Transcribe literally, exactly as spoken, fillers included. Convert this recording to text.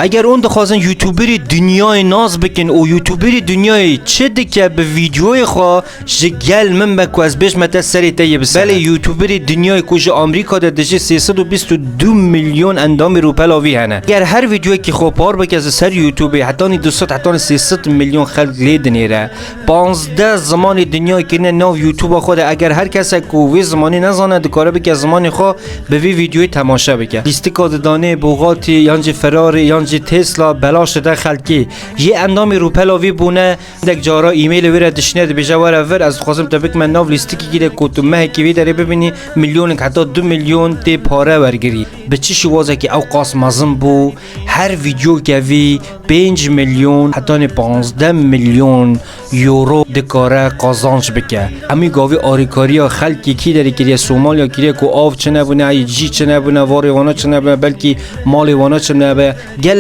Eger hûn dixwazin YouTuberî dinyayê nas bikin û YouTuberî dinyayê çi dike bi vîdyoyê xwe, ji gel min be ku ez bêjme te serê te yê bi ser. Belê YouTuberî dinyayê ku ji Amerîka de dijî sê sed û bîst û du milyon endamî rûpela vî hene. Eger her vîdyoyekî xwe par bike ji ser YouTubeê, hetanî du sed, hetanî sê sed milyon xelk lê dinêre. Panzdeh zimanê dinyayê kirine nav YouTube'a xwe de. Eger her kesek ku vê zimanî nezane, dikare bike zimanê xwe, bi vî vîdyoyê temaşe bike. Lîstika didanê Bugatti, yan jî Ferrari, yan jî Tesla belaş dide xelkê. Yê endamî rûpela vî bûne, hindek cara e-mailê wê re dişîne, dibêje, were vir, ez dixwazim te bikime nav lîstikekî de ku tu mehekî vê derê bibînî, milyonek heta du milyon tê pare wergirî. Bi çi şiwazekî ew qas mezin bû, her vîdyoke vî pênc milyon hetanî panzdeh milyon euro dikare qazanç bike. Hemî gavî arîkariya xelkê kî derê kiriye, Somalya kiriye ku av çinebûne, cî çinebûne, varê wana çinebûne, belkî malê wana çinebe. Gelek